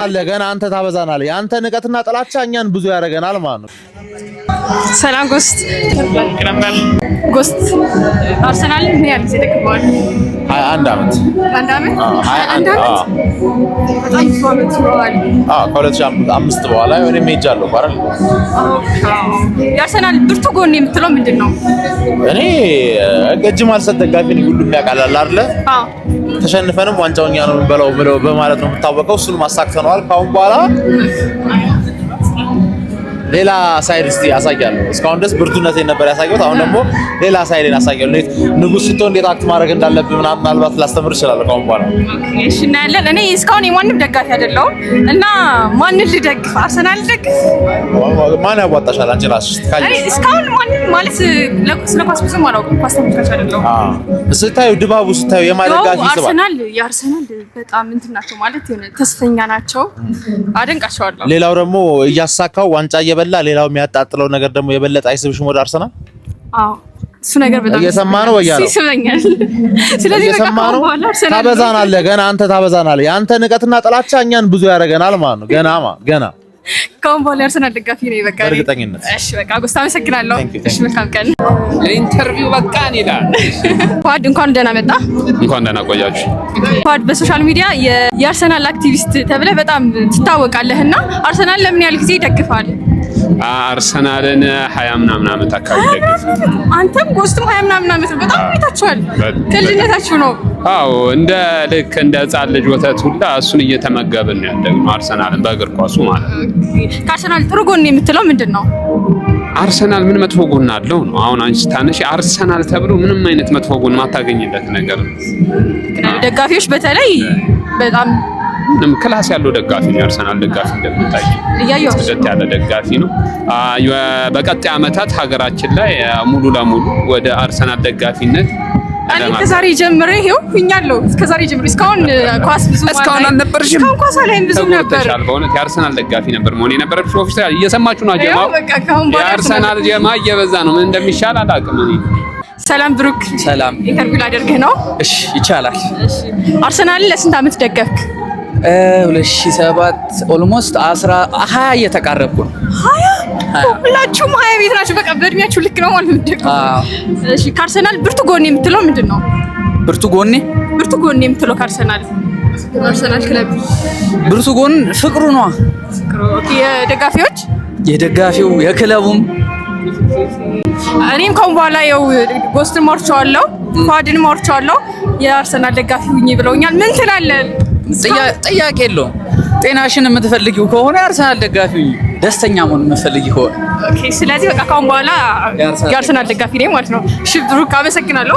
አለ ገና አንተ ታበዛናለህ። የአንተ ንቀትና ጥላቻ እኛን ብዙ ያደርገናል ማለት ነው። ሰላም ጎስት። ነበር። ጎስት፣ አርሰናልን ምን ያህል ጊዜ ደግፈዋል? 21 ዓመት። አንድ ዓመት? ሀያ አንድ ዓመት? በጣም ብዙ ዓመት ኖረዋል። ከ2005 በኋላ እኔም ሄጃለሁ እኮ አይደል? የአርሰናል ብርቱ ጎን የምትለው ምንድን ነው? እኔ እጅ ማልሰጥ ደጋፊ ነኝ። ሁሉም ያውቃል አይደለ? አዎ። ተሸንፈንም ዋንጫው እኛ ነው የምንበላው ብለው በማለት ነው የምታወቀው። እሱንም አሳክተነዋል። ከአሁን በኋላ ሌላ side እስቲ አሳያለሁ። እስካሁን ድረስ ብርቱነቴን ነበር ያሳየሁት። አሁን ደግሞ ሌላ side ኤን አሳያለሁ። እንዴት ንጉስ ስትሆን እንዴት act ማድረግ እንዳለብህ ምናምን ምናልባት ላስተምር እችላለሁ ከአሁን በኋላ። Okay፣ እሺ እናያለን። እኔ እስካሁን የማንም ደጋፊ አይደለሁም እና ማንን ልደግፍ? አርሰናል ልደግፍ? ማን ያዋጣሻል? አንቺ ራስሽ እኔ ካየሽ። እስካሁን ማንም ማለት ስለ ኳስ ብዙም አላውቅም። ኳስ ተመልካች አይደለሁም። ስታዩ ድባቡ ስታዩ የማን ደጋፊ ይስባል? አርሰናል፣ የአርሰናል በጣም እንትን ናቸው ማለት የሆነ ተስፈኛ ናቸው። አደንቃቸዋለሁ። ሌላው ደግሞ እያሳካው ዋንጫ እየበላ ሌላው የሚያጣጥለው ነገር ደግሞ የበለጠ አይስብሽም ወደ አርሰናል? አዎ፣ እሱ ነገር በጣም እየሰማ ነው ወይ ያለው? ይስበኛል። ስለዚህ በቃ እየሰማ ከአሁን ነው። በኋላ አርሰናል ታበዛናለህ። ገና አንተ ታበዛናለህ። የአንተ ንቀትና ጥላቻ እኛን ብዙ ያደርገናል ማለት ነው። ገና ገና ከአሁን በኋላ የአርሰናል ደጋፊ ነኝ። በቃ እኔ። በእርግጠኝነት። እሺ በቃ ጎስት፣ አመሰግናለሁ። Thank you, thank እሺ you. መልካም ቀን። ለ interview በቃን ይላል። ፏድ፣ እንኳን ደህና መጣ። እንኳን ደህና ቆያችሁ። ፏድ፣ በ social media የአርሰናል አክቲቪስት ተብለህ በጣም ትታወቃለህ እና አርሰናል ለምን ያህል ጊዜ ይደግፋል? አርሰናልን 20 ምናምን ዓመት አካባቢ ደግፍ። አንተም ጎስትም 20 ምናምን ዓመት ነው። በጣም ቆይታችኋል። ከልጅነታችሁ ነው። አዎ፣ እንደ ልክ እንደ ሕፃን ልጅ ወተት ሁላ እሱን እየተመገብን ነው ያደግነው አርሰናልን በእግር ኳሱ ማለት ነው። ከአርሰናል ጥሩ ጎን የምትለው ምንድን ነው? አርሰናል ምን መጥፎ ጎን አለው ነው። አሁን አንቺ ታነሺ አርሰናል ተብሎ ምንም አይነት መጥፎ ጎን ማታገኝለት ነገር ነው። ደጋፊዎች በተለይ በጣም ምንም class ያለው ደጋፊ ነው የአርሰናል ደጋፊ፣ እንደምታየው እያየሁ ጽድት ያለ ደጋፊ ነው። በቀጣይ ዓመታት ሀገራችን ላይ ሙሉ ለሙሉ ወደ አርሰናል ደጋፊነት እኔ ከዛሬ ጀምሬ ይሄው ሁኛለሁ። እስከዛሬ ጀምሬ እስካሁን ኳስ ብዙ እስካሁን አልነበርሽም? እስካሁን ኳስ አላይም ብዙ ነበር። ተጎድተሻል። በእውነት የአርሰናል ደጋፊ ነበር መሆን የነበረብሽ። Official እየሰማችሁ ነው ጀማው። ይኸው በቃ ከአሁን በኋላ የአርሰናል ጀማ እየበዛ ነው። ምን እንደሚሻል አላውቅም እኔ። ሰላም ብሩክ፣ ሰላም። Interview ላደርግህ ነው። እሺ፣ ይቻላል። አርሰናልን ለስንት ዓመት ደገፍክ? 2007፣ almost 10 20 እየተቃረብኩ ነው። 20? ሁላችሁም 20 ቤት ናችሁ። በቃ በእድሜያችሁ ልክ ነው ማለት ነው። አዎ። እሺ፣ ከአርሰናል ብርቱ ጎን የምትለው ምንድን ነው? ብርቱ ጎኔ? ብርቱ ጎን የምትለው ከአርሰናል አርሰናል ክለብ? ብርቱ ጎን ፍቅሩ ነዋ። Okay፣ የደጋፊዎች? የደጋፊው የክለቡም። እኔም ከአሁን በኋላ ያው ጎስትን ማርቸዋለሁ፣ ፏድን ማርቸዋለሁ። የአርሰናል ደጋፊ ሁኚ ብለውኛል። ምን ትላለህ? ጥያቄ የለውም። ጤናሽን የምትፈልጊው ከሆነ የአርሰናል ደጋፊ ሁኚ። ደስተኛ መሆን የምትፈልጊ ከሆነ። Okay፣ ስለዚህ በቃ ከአሁን በኋላ የአርሰናል የአርሰናል ደጋፊ ነኝ ማለት ነው። እሺ ብሩክ፣ አመሰግናለሁ።